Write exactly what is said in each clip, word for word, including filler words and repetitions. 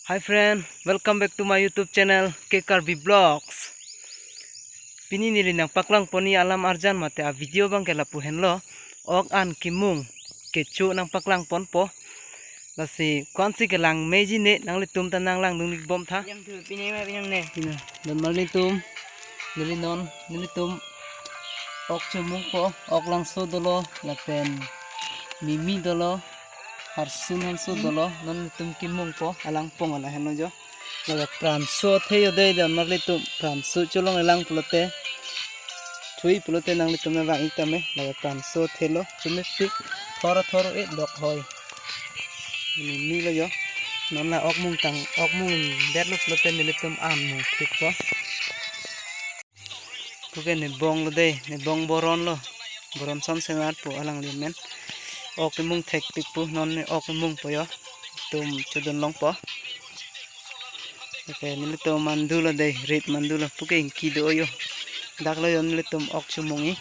Hi friend, welcome back to my YouTube channel, K Karbi Vlogs. Pini neli nangpaklang pon alam arjan mate a video abang ke lapu henlo, ok an kimung kecho nangpaklang ponpo. Lasi ko-ansi kelang meji ne nanglitum ta nanglangdun ik bom tha. Yang tu pini ma pinang ne. Pina, don marlitum, neli non, nelitum ok chomungpo, ok langso dolo, lapen mimi dolo, harsun hanso dolo, non nelitum kimungpo, alang pong ala henlo jo. Laga pranso athe jo dei, don marlitum, pranso cholong elang pulote, chui pulote nanglitum nang vang ik tame, laga pranso athe lo, chomepik, thor thor e dok hoi. Mimi lo jo, non la ok mung tang, ok mung det lo pulote nelitum an mung thikpo. Puke ne bong lo dei, ne bong boron lo. Boron Son Senar pu alangli amen. Ok mung thekpik pu, non ne ok mungpo jo. Tum chodun longpo. Oke, nelitum mandu lo dei, rit mandu lo. Puke ingki do jo. Dak lo jo nelitum ok chomung i.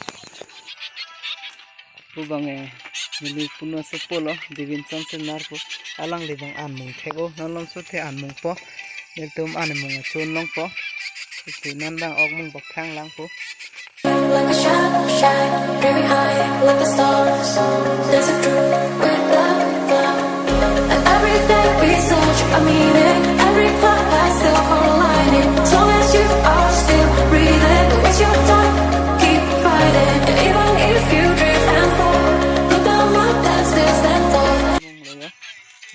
Pu bang e, neli punu asopo lo, Devinson Senar pu, alangli bang an mung thek o, non longso athe an mungpo, nelitum an mung achon longpo, isi non bang ok mung bak thang langpo. Like a shadow shine, very high, like the stars, dancing through with the clouds. And everything we search a meaning, every path has silver lining. As long as you are still breathing, waste your time, keep fighting. And even if you drift and fall, look down, not that still stand tall.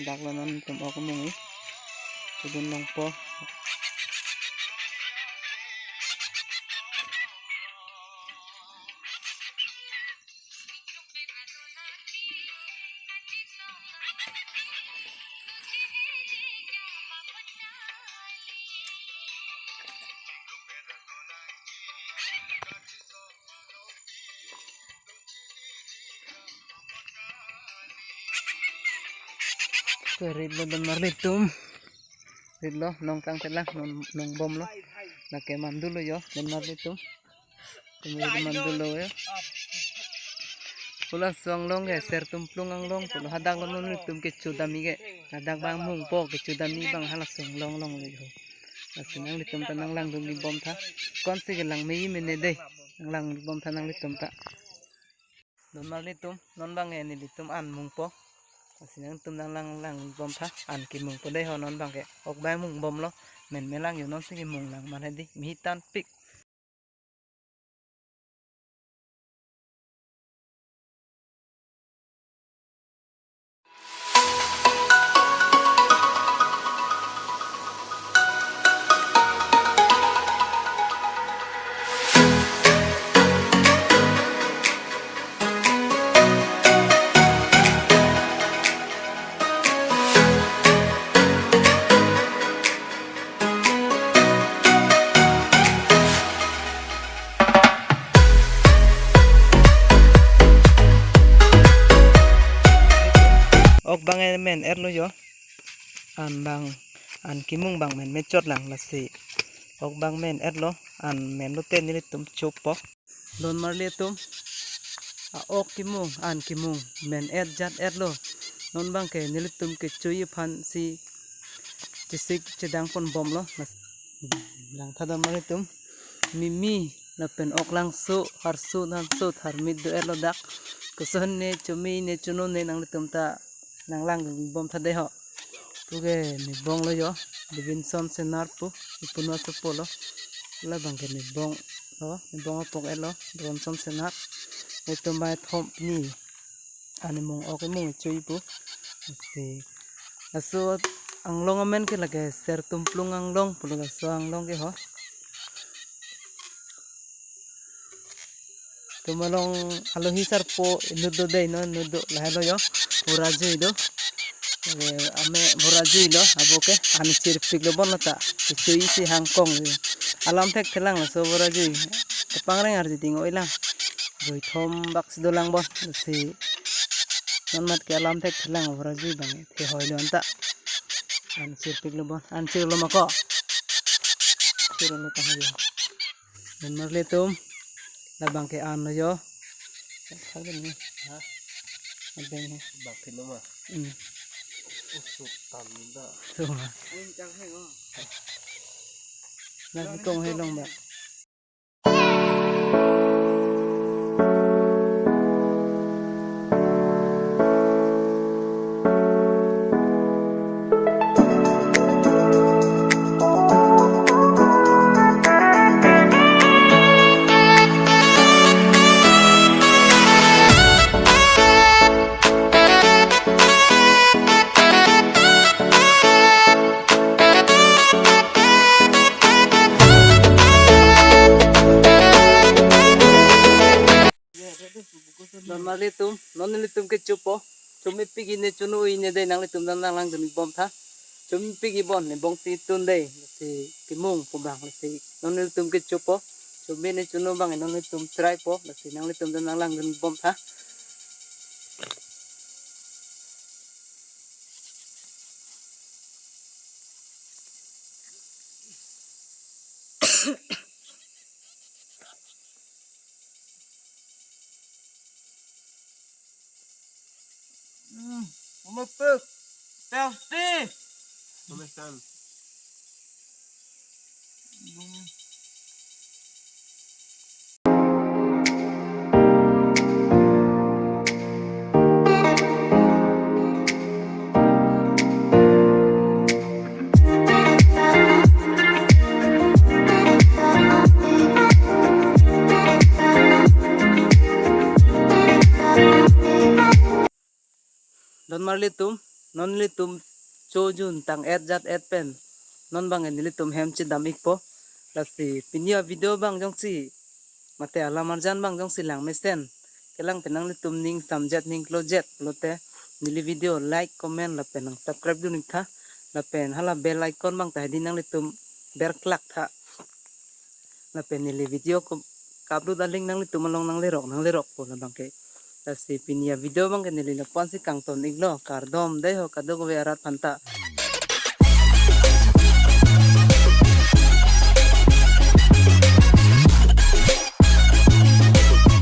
Dak lo non tum ok mung i. Tudun longpo. Ke rit lo don marlitum. Rit lo, nong tang telang, nong, nong bom lo. Lake mandu lo jo, don marlitum. Tum rit mandu lo jo. Pu laso anglong ke, Sertumplung anglong, pulo hadak lo non nelitum kecho dam ik ke. Hadak bang mungpo, kecho dam ik bang halaso anglong along lo jo. Lasi nanglitum ta nanglangdun ik bom tha. Ko-ansi kelang meji mene dei. Nanglang ik bom tha nanglitum ta. Don marlitum, non bang e nelitum an mungpo. Lasi nangtum nanglang lang bom tha, an kimungpo dei ho non bang ke. Ok bang mung bom lo, menme lang jo nonsi kimung lang man hedi, mihi tanpik. Ok bang e men-et lo jo. An bang, an kimung bang menme chot lang lasi. Ok bang men-et lo, an men lote nelitum chopo. Don marlitum, a ok kimung, an kimung men-et jat-et lo. Non bang ke nelitum kecho i aphan si chesik chedang pon bom lo. Langtha don marlitum, mimi lapen ok langso, harso, hanso, tharmit do-et lo dak. Koson ne, chomi ne, chono ne nanglitum ta nanglang bom tha dei ho. Puke ne bong lo jo, Devinson Senar pu, ipunu asopo lo. Labang ke ne bong lo, ne bong apok-et lo, Devinson Senar. Netum bai thom ni an mung ok mung chui pu. Lasi laso anglong amen ke lake Sertumplung anglong pulo laso anglong ke ho. Tum along alohi sarpo inut do dei, non inut do, lahelo jo, Bura Jui do. Eh, ame Bura Jui lo, abo ke an chirpik lo bon lo ta. Chui si hangkong. Alam thekthelang laso Bura Jui. Kepangreng arji ding oi lang. Jui thom bak si dolang bon. Si non mat ke alam thekthelang Bura Jui bang. Thehoi lo anta. An chirpik lo bon. An chir lo ma ko. Chir lo ta hayo. Don marlitum, labang ke an lo jo. Apa ni? Ha? Abeng he. Bak philo ma. Hmm. Tung. Nang kong helong ba. Don marlitum, non nelitum kechopo. Chomepik ne chonu ne dei, nanglitum dam nang langdun bom tha. Chomepik bon ne bongsi tun dei, si kimung pubang si non nelitum kechopo. Chome ne chonu bang non nelitum try po, si nanglitum dam nang langdun bom tha. Hmm, umepik. Tasty. Pemesan. Hmm. Don marlitum, non nelitum chojun tang et jat et pen non bang nelitum hem chedam ikpo. Lasi pini avideo bang jongsi mate alam arjan bang jongsi lang mesen, kelang pen nanglitum ning samjet ning klojet lote neli video like, comment lapen nang subscribe dun ik tha. Lapen hala bell icon bang ta hedi nanglitum berklak tha. Lapen neli video ko ka-upload aling nanglitum along nanglerok nanglerokpo labang ke. Lasi pini avideo bang ke neli lapu-an si kangton iklo, kardom dei ho kadokave arat aphanta.